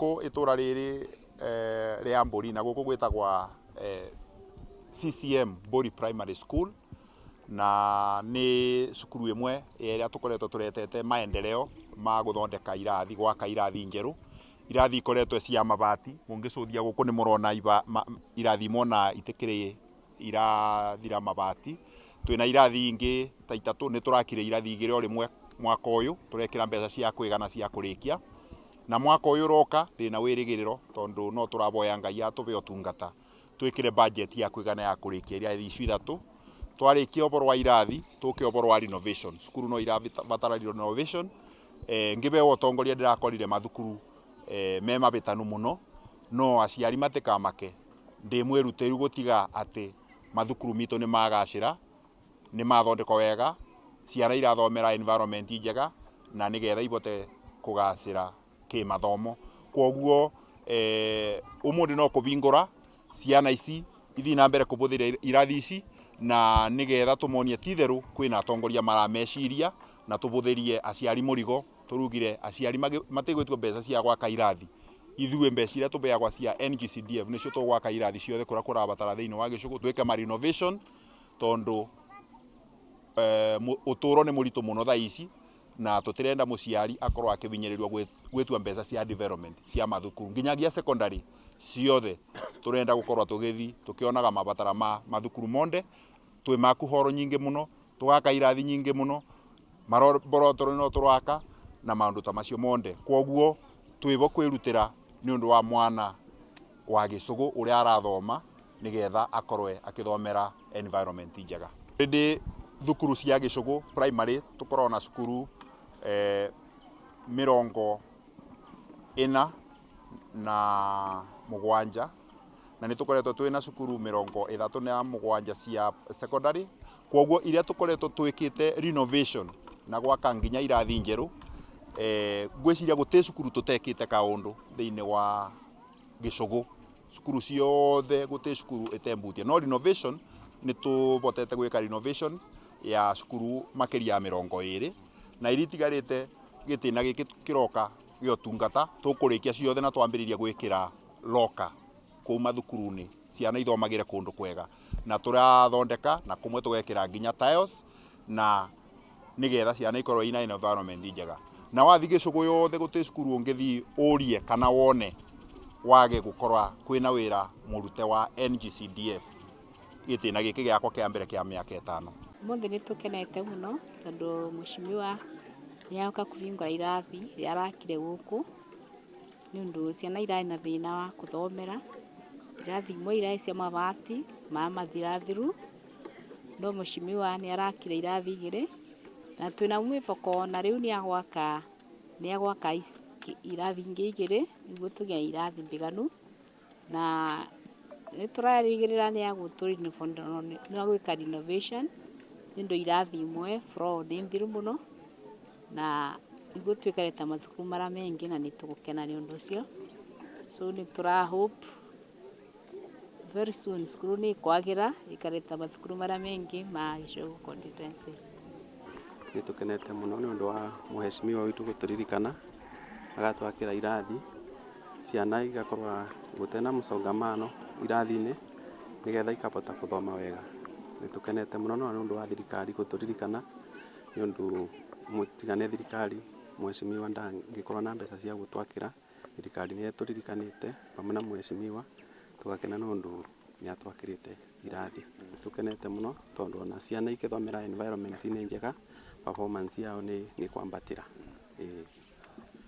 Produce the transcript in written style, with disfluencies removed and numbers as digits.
Gũkũ itũra rĩrĩ rĩa Mbũri na gũkũ gwĩtagwa CCM Mbũri Primary School, na nĩ cukuru ĩmwe ĩrĩa tũkoretwo tũretete maendeleo ma gũthondeka irathi, gwaka irathi njerũ. Irathi ikoretwo cia mabati, mũngĩcũthia gũkũ nĩ mũrona irathi imwe ona itikĩrĩ irathira mabati. Twĩna irathi ingĩ ta itatũ, nĩ tũrakire irathi igĩrĩ o rĩmwe mwaka ũyũ, tũrekĩra mbeca cia kũigana cia kũrĩkia. Na mwaka ũyũ ũroka ndĩna wĩrĩgĩrĩro tondũ no tũravoya Ngai atũve ũtungata, twĩkĩre budget ya kũigana ya kũrĩkia irathi icio ithatũ. Twarĩkia ũboro wa irathi, tũke ũboro wa renovation. Cukuru no irabatara renovation. Ngĩbeo ũtongoria ndĩrakorire mathukuru me mabĩtanu mũno, no aciari matikamake, ndĩ mwĩrutĩru gũtiga atĩ mathukuru mitũ nĩ magacĩra, nĩ mathondekwo wega, ciana irathomera environment njega, na nĩgetha ibote kũgacĩra kĩmathomo. Kwoguo ũmũthĩ no kũbingũra ciana ici ithiĩ na mbere kũbũthĩra irathi ici, na nĩgetha tũmonie ti itherũ kwĩna atongoria marameciria, na tũbũthĩrie aciari mũrigo, tũrugire aciari matigwĩtio mbeca cia gwaka irathi. Ithuĩ mbeca iria tũbeagwa cia NGCDF nĩcio tũgwaka irathi ciothe kũrĩa kũrabatara thĩinĩ wa gĩcũgũ, twĩke ma renovation tondũ ũtũro nĩ mũritũ mũno thaa ici, na tũtirenda mũciari akorwo akĩbinyĩrĩrwo gwĩtua mbeca cia development cia mathukuru nginyagia secondary ciothe. Tũrenda gũkorwo tũgĩthi tũkĩonaga mabatara ma mathukuru monde, twĩ maku horo nyingĩ mũno, tũgaka irathi nyingĩ mũno, maraboratory no tũraka na maũndũ ta macio monde. Kwoguo twĩbo kwĩrutĩra nĩ ũndũ wa mwana wa gĩcũgũ ũrĩa arathoma, nĩgetha akorwe akĩthomera environment njega. Rĩndĩ thukuru cia gĩcũgũ primary tũkoragwo na cukuru 47, na nĩ tũkoretwo twĩna cukuru 37 cia secondary. Kwoguo iria tũkoretwo twĩkĩte renovation na gwaka nginya irathi njerũ, ngwĩciria gũtĩ cukuru tũtekĩte kaũndũ thĩinĩ wa gĩcũgũ. Cukuru ciothe gũtĩ cukuru ĩtembutie, no renovation nĩ tũbotete gwĩka renovation ya cukuru makĩria ya 20, na iria itigarĩte gĩtĩna gĩkĩ kĩroka gĩa ũtungata tũkũrĩkia ciothe na twambĩrĩria gwĩkĩra loka kũu mathukuru-inĩ, ciana ithomagĩre kũndũ kwega, na tũrathondeka na kũmwe tũgekĩra nginya tiles, na nĩgetha ciana ikorwo ina environment njega. Na wathi gĩcũgũ yothe gũtĩ cukuru ũngĩthiĩ ũrie kana wone wage gũkorwa kwĩna wĩra mũrute wa NGCDF gĩtĩna gĩkĩ gĩakwa kĩa mbere kĩa mĩaka 5. Ũmũthĩ nĩ tũkenete mũno tondũ mũcimiwa nĩ agoka kũhingũra irathi rĩrĩa arakire gũkũ, nĩ ũndũ ciana irarĩ na thĩna wa kũthomera. Irathi imwe irarĩ cia mabati ma mathirathiru, no mũcimiwa nĩ arakire irathi igĩrĩ, na twĩna mwĩhoko na rĩu nĩ agwaka irathi ingĩ igĩrĩ nĩguo tũgĩe na irathi mbiganu, na nĩ tũrerĩgĩrĩra nĩ agwĩka renovation, nĩ ũndũ irathi imwe floor nĩ thiru mũno, na nĩguo twĩkare ta mathukuru marĩa mengĩ, na nĩ tũgũkena nĩ ũndũ ũcio. So nĩ tũra hope very soon cukuru nĩ ĩkwagĩra ĩkare ta mathukuru marĩa mengĩ ma Gĩcũgũ constituency. Nĩ tũkenete mũno nĩ ũndũ wa mũhecimiwa witũ gũtũririkana, agatwakĩra irathi, ciana igakorwo gũtena mũsongamano irathi-inĩ, nĩgetha ikabota kũthoma wega. Nĩ tũkenete mũno nĩ ũndũ wa thirikari gũtũririkana, nĩ ũndũ tiga nĩ thirikari mũhecimiwa ndangĩkorwo na mbeca cia gũtwakĩra. Thirikari nĩ ĩtũririkanĩte hamwe na mũhecimiwa, tũgakena nĩ ũndũ nĩ atwakĩrĩte irathi. Nĩ tũkenete mũno tondũ ona ciana ikĩthomera environment-inĩ njega, performance yao nĩ kwambatĩra. Ĩĩ.